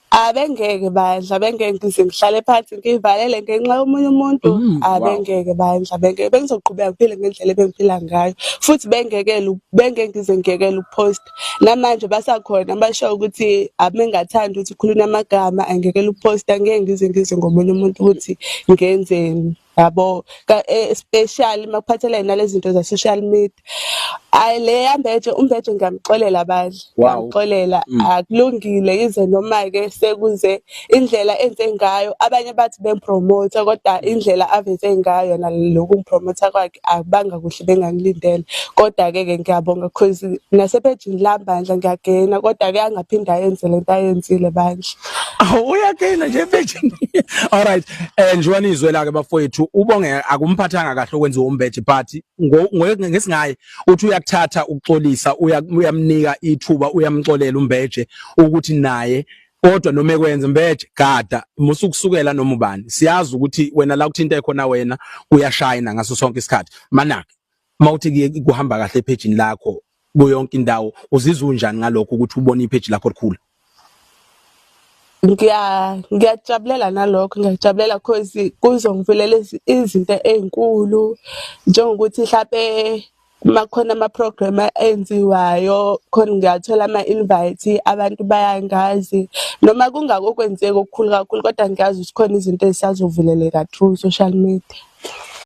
Abengeke bandla, bengeke ngize ngihlale phansi ngivalele ngenxa yomunye umuntu. Abengeke bandla, bengeke, bengizoqhubeka ngiphile ngendlela ebengiphila ngayo, futhi bengeke bengeke ngize ngiyekele ukuposta. Namanje basakhona basho ukuthi abengathandi ukuthi khulunywe amagama, angiyekele ukuposta, ngeke ngize ngizwe ngomunye umuntu ukuthi ngenzeni, yabo, especially makuphathelene nalezi zinto za-social media. Ayi, le yaMbeje, uMbeje ngiyamxolela bandla. Ngiyamxolela, akulungile, yize noma-ke sekuze indlela enze ngayo, abanye bathi bempromotha, kodwa indlela aveze ngayo yona lokhu ngipromotha kwakhe akubanga kuhle, bengangilindele. Kodwa-ke ke ngiyabonga, cause nasephejini lami bandla ngiyagena, kodwa-ke angaphinde ayenze lento ayenzile bandla. Awu, uyagena nje ephejini. All right, njengoba nizwela ke bafowethu, uBonge akumphathanga kahle okwenziwa uMbeje, but ngesingaye uthi uyakuthatha ukuxolisa, uyamnika ithuba, uyamxolela uMbeje ukuthi naye, kodwa noma ekwenza Mbeje, gada musukusukela noma ubani. Siyazi ukuthi wena la kuthinta khona wena kuyashayina ngaso sonke isikhathi. Manake mawuthi kuhamba kahle ephejini lakho kuyonke indawo, uzizwa unjani ngalokho ukuthi ubone ipheji lakho likhula? Ngiyakujabulela nalokho, ngiyakujabulela cause kuzongivulela izinto ey'nkulu, njengokuthi hlampe uma kukhona ama-program enziwayo khona ngiyathola ama-invite, abantu bayangazi, noma kungakokwenzeki okukhulu kakhulu, kodwa ngiyazi ukuthi khona izinto ezisazovuleleka through social media.